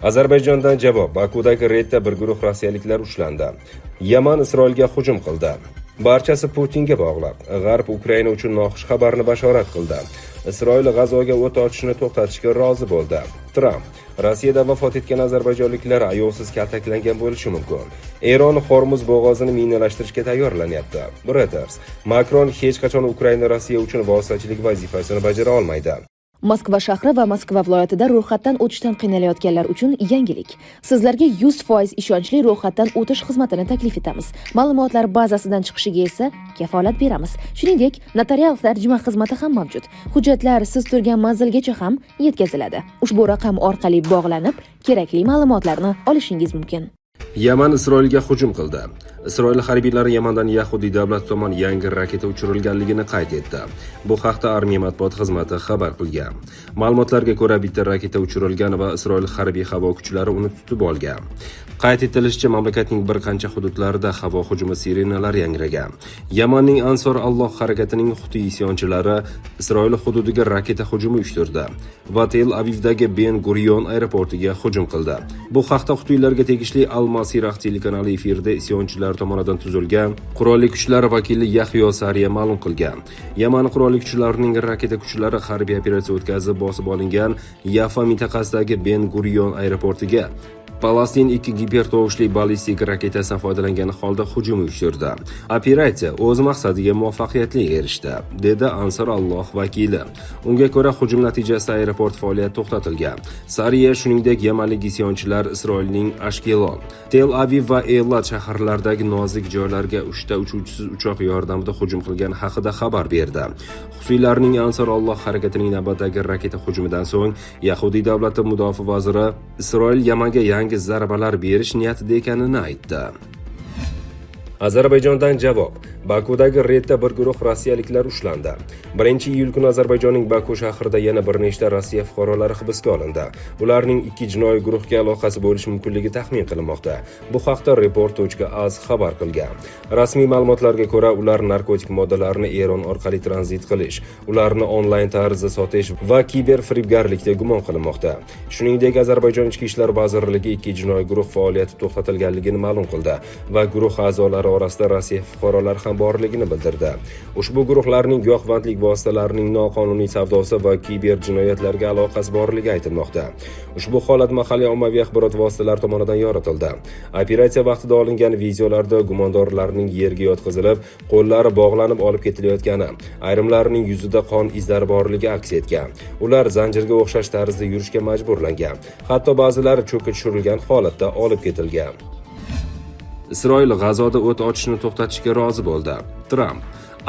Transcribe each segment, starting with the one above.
Ozarbayjondan javob. Bakudagi reydda bir guruh rossiyaliklar ushlandi. Yaman Isroilga hujum qildi. Barchasi Putinga bog'liq. G'arb Ukraina uchun noxush xabarni bashorat qildi. Isroil G'azoga o't ochishni to'xtatishga rozi bo'ldi. Tramp: Rossiyada vafot etgan ozarbayjonliklar ayovsiz kaltaklangan bo'lishi mumkin. Eron Hormuz bo'g'ozini minalashtirishga tayyorlanyapti. Reuters: Makron hech qachon Ukraina Rossiya uchun vositachilik vazifasini bajara olmaydi. Moskva shahri va Moskva viloyatida ro'yxatdan o'tishdan qiynalayotganlar uchun yangilik. Sizlarga 100% ishonchli ro'yxatdan o'tish xizmatini taklif etamiz. Ma'lumotlar bazasidan chiqishiga esa kafolat beramiz. Shuningdek, notarial tarjima xizmati ham mavjud. Hujjatlar siz turgan manzilgacha ham yetkaziladi. Ushbu raqam orqali bog'lanib, kerakli ma'lumotlarni olishingiz mumkin. Yaman Isroilga hujum qildi. Isroil harbiylari Yamandan yahudiy davlati tomon yangi raketa uchirilganligini qayd etdi. Bu haqda armiya matbuot xizmati xabar qilgan. Ma'lumotlarga ko'ra, bitta raketa uchirilgan va Isroil harbiy havo kuchlari uni tutib olgan. Qayd etilishicha, mamlakatning bir qancha hududlarida havo hujumi sirenalari yangragan. Yamanning Ansor Alloh harakatining Huti isyonchilari Isroil hududiga raketa hujumi uyushtirdi va Tel Avivdagi Ben Gurion aeroportiga hujum qildi. Bu haqda Hutiylarga tegishli Al Masirah telekanali efirida isyonchilar tomonidan tuzilgan qurolli kuchlar vakili Yahyo Sariya ma'lum qilgan. Yaman qurolli kuchlarining raketa kuchlari harbiy operatsiya o'tkazib, bosib olingan Yafa mintaqasidagi Ben Gurion aeroportiga Palastin 2 gipertovushli ballistik raketasidan foydalangan holda hujum uyushtirdi. Operatsiya o'z maqsadiga muvaffaqiyatli erishdi, dedi Ansor Alloh vakili. Unga ko'ra, hujum natijasida aeroport faoliyati to'xtatilgan. Sariya, shuningdek, yamanlik isyonchilar Isroilning Ashkelon, Tel Aviv va Eilat shaharlaridagi nozik joylarga uchta uchuvchisiz uchoq yordamida hujum qilgani haqida xabar berdi. Husiylarning Ansor Alloh harakatining navbatdagi raketa hujumidan so'ng Yahudiy davlati mudofaa vaziri Isroil Yamanga yangi zarbalar berish niyatida ekanini aytdi. Ozarbayjondan javob. Bakudagi reydda bir guruh rossiyaliklar ushlandi. 1-iyul kuni Ozarbayjonning Baku shahrida yana bir nechta Rossiya fuqarolari hibsga olindi. Ularning ikki jinoiy guruhga aloqasi bo'lishi mumkinligi taxmin qilinmoqda. Bu haqda Report.az xabar qilgan. Rasmiy ma'lumotlarga ko'ra, ular narkotik moddalarni Eron orqali tranzit qilish, ularni onlayn tarzda sotish va kiber firibgarlikda gumon qilinmoqda. Shuningdek, Ozarbayjon Ichki ishlar vazirligi ikki jinoiy guruh faoliyati to'xtatilganligini ma'lum qildi va guruh a'zolari orasida Rossiya fuqarolari ham borligini bildirdi. Ushbu guruhlarning giyohvandlik vositalarining noqonuniy savdosi va kiber jinoyatlarga aloqasi borligi aytilmoqda. Ushbu holat mahalliy ommaviy axborot vositalari tomonidan yoritildi. Operatsiya vaqtida olingan videolarda gumondorlarning yerga yotqizilib, qo'llari bog'lanib olib ketilayotgani, ayrimlarining yuzida qon izlari borligi aks etgan. Ular zanjirga o'xshash tarzda yurishga majburlangan. Hatto ba'zilari cho'kka tushirilgan holatda olib ketilgan. Isroil G'azoda o't ochishni to'xtatishga rozi bo'ldi. Tramp: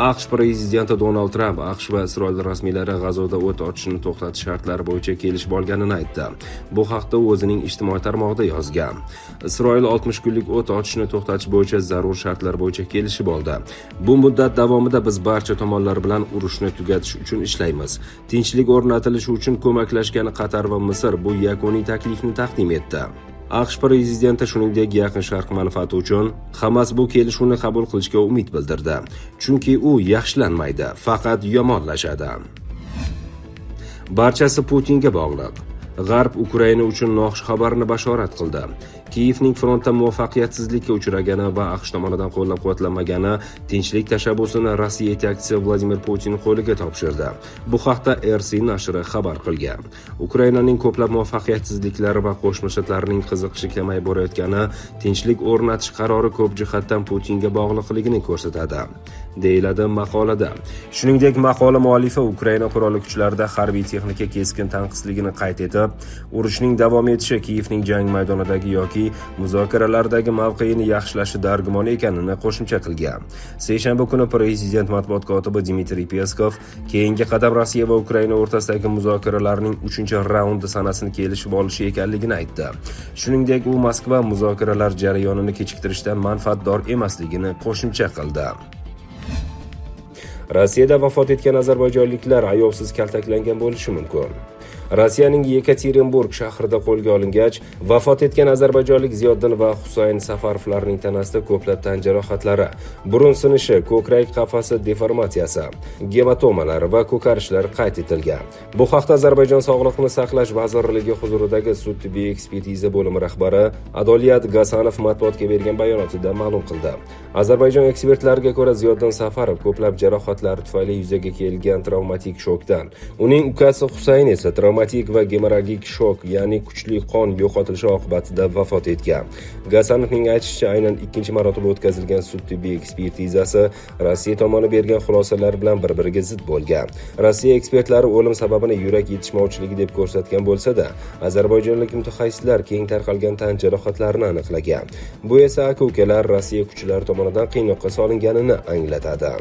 AQSh prezidenti Donald Tramp AQSh va Isroil rasmiylari G'azoda o't ochishni to'xtatish shartlari bo'yicha kelishib olganini aytdi. Bu haqda u o'zining ijtimoiy tarmog'ida yozgan. Isroil 60 kunlik o't ochishni to'xtatish bo'yicha zarur shartlar bo'yicha kelishib oldi. Bu muddat davomida biz barcha tomonlar bilan urushni tugatish uchun ishlaymiz. Tinchlik o'rnatilishi uchun ko'maklashgan Qatar va Misr bu yakuniy taklifni taqdim etdi. AQSh prezidenti, shuningdek, Yaqin Sharq manfaati uchun Hamas bu kelishuvni qabul qilishiga umid bildirdi. Chunki u yaxshilanmaydi, faqat yomonlashadi. Barchasi Putinga bog'liq. G'arb Ukraina uchun noxush xabarni bashorat qildi. Kiyevning frontda muvaffaqiyatsizlikka uchragani va AQSh tomonidan qo'llab-quvvatlanmagani tinchlik tashabbusini Rossiya yetakchisi Vladimir Putin qo'liga topshirdi. Bu haqda RC nashri xabar qilgan. Ukrainaning ko'plab muvaffaqiyatsizliklari va Qo'shma Shtatlarning qiziqishi kamayib borayotgani tinchlik o'rnatish qarori ko'p jihatdan Putinga bog'liqligini ko'rsatadi, deyiladi maqolada. Shuningdek, maqola muallifi Ukraina qurolli kuchlarida harbiy texnika keskin tanqisligini qayd etib, urushning davom etishi Kiyevning jang maydonidagi yoki muzokaralardagi mavqeini yaxshilashi dargumon ekanini qo'shimcha qilgan. Seshanba kuni prezident matbuot kotibi Dmitriy Peskov keyingi qadam Rossiya va Ukraina o'rtasidagi muzokaralarning 3-raundi sanasini kelishib olishi ekanligini aytdi. Shuningdek, u Moskva muzokaralar jarayonini kechiktirishdan manfaatdor emasligini qo'shimcha qildi. Rossiyada vafot etgan ozarbayjonliklar ayovsiz kaltaklangan bo'lishi mumkin. Rossiyaning Yekaterinburg shahrida qo'lga olingach, vafot etgan ozarbayjonlik Ziyoddin va Husayn Safarovlarning tanasida ko'plab tan jarohatlari, burun sinishi, ko'krak qafasi deformatsiyasi, gematomalar va ko'karishlar qayd etilgan. Bu haqda Ozarbayjon Sog'liqni saqlash vazirligi huzuridagi sud tibbiy ekspertiza bo'limi rahbari Adoliyat Gasanov matbuotga bergan bayonotida ma'lum qildi. Ozarbayjon ekspertlariga ko'ra, Ziyoddin Safarov ko'plab jarohatlar tufayli yuzaga kelgan travmatik shokdan, uning ukasi Husayn esa travmatik va gemorragik shok, ya'ni kuchli qon yo'qotilishi oqibatida vafot etgan. Gasanovning aytishicha, aynan ikkinchi marotaba o'tkazilgan sud tibbiy ekspertizasi Rossiya tomoni bergan xulosalar bilan bir-biriga zid bo'lgan. Rossiya ekspertlari o'lim sababini yurak yetishmovchiligi deb ko'rsatgan bo'lsa-da, ozarbayjonlik mutaxassislar keng tarqalgan tan jarohatlarini aniqlagan. Bu esa aka-ukalar Rossiya kuchlari tomonidan qiynoqqa solinganini anglatadi.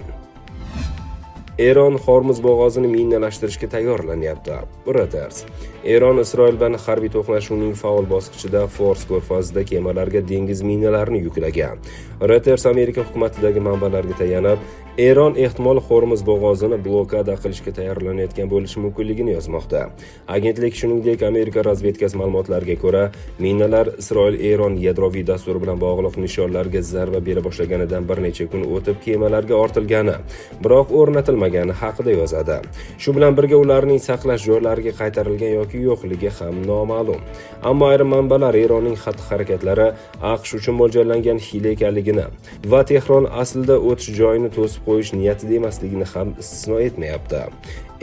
Eron Hormuz bo'g'ozini minalashtirishga tayyorlanyapti. Reuters. Eron Isroil bilan harbiy to'qnashuvning faol bosqichida Fors ko'rfazida kemalarga dengiz minalarini yuklagan. Reuters Amerika hukumatidagi manbalarga tayanib, Eron ehtimol Hormuz bo'g'ozini blokada qilishga tayyorlanayotgan bo'lishi mumkinligini yozmoqda. Agentlik shuningdek, Amerika razvedkasi ma'lumotlariga ko'ra, minalar Isroil Eron yadroviy dasturi bilan bog'liq nishonlarga zarba bera boshlaganidan bir necha kun o'tib kemalarga ortilgani, biroq o'rnatilmagani haqida yozadi. Shu bilan birga ularning saqlash joylariga qaytarilgan yoki yo'qligi ham noma'lum. Ammo ayrim manbalar Eronning xatti-harakatlari AQSh uchun mo'ljallangan hiyla ekanligini va Tehron aslida o'tish joyini to'sib qo'yish niyatida emasligini ham istisno etmayapti.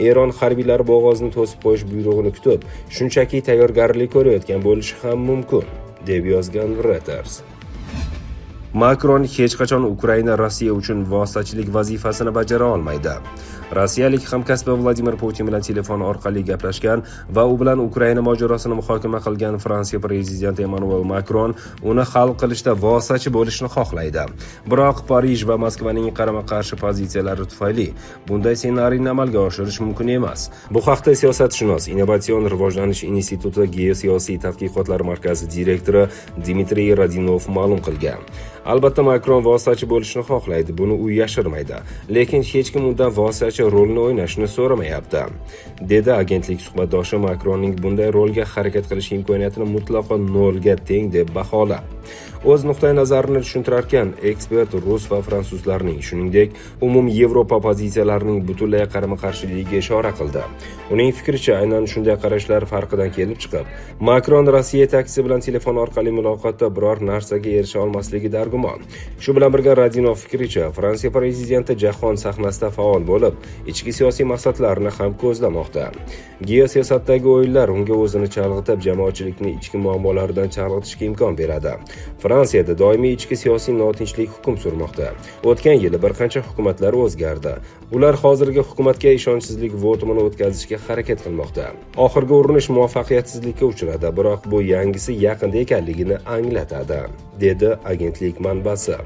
Eron harbiylari bo'g'ozni to'sib qo'yish buyrug'ini kutib, shunchaki tayyorgarlik ko'rayotgan bo'lishi ham mumkin, deb yozgan Reuters. Makron hech qachon Ukraina Rossiya uchun vositachilik vazifasini bajara olmaydi. Rossiyalik hamkasbi Vladimir Putin bilan telefon orqali gaplashgan va u bilan Ukraina mojarosini muhokama qilgan Fransiya prezidenti Emmanuel Makron uni hal qilishda vositachi bo'lishni xohlaydi. Biroq Parij va Moskvaning qarama-qarshi pozitsiyalari tufayli bunday ssenariyni amalga oshirish mumkin emas. Bu haqda siyosatshunos, Innovatsion rivojlanish instituti geosiyosiy tadqiqotlar markazi direktori Dmitriy Rodinov ma'lum qilgan. Albatta, Makron vositachi bo'lishni xohlaydi, buni u yashirmaydi. Lekin hech kim undan vositachi rolini o'ynashni so'ramayapti, dedi agentlik suhbatdoshi Makronning bunday rolga harakat qilish imkoniyatini mutlaqo nolga teng deb baholab. O'z nuqtai nazarini tushuntirarkan, ekspert rus va fransuzlarning, shuningdek, umum Yevropa pozitsiyalarining butunlay qarama-qarshiligiga ishora qildi. Uning fikricha, aynan shunday qarashlar farqidan kelib chiqib, Makron Rossiya yetakchisi bilan telefon orqali muloqotda biror narsaga erisha olmasligi dargumon. Shu bilan birga Rodinov fikricha, Fransiya prezidenti jahon sahnasida faol bo'lib, ichki siyosiy maqsadlarini ham ko'zlamoqda. Geosiyosatdagi o'yinlar unga o'zini chalg'itib, jamoatchilikni ichki muammolaridan chalg'itishga imkon beradi. Fransiyada doimiy ichki siyosiy notinchlik hukm surmoqda. O'tgan yili bir qancha hukumatlar o'zgardi. Ular hozirgi hukumatga ishonchsizlik votumini o'tkazishga harakat qilmoqda. Oxirgi urinish muvaffaqiyatsizlikka uchradi, biroq bu yangisi yaqinda ekanligini anglatadi, dedi agentlik manbasi.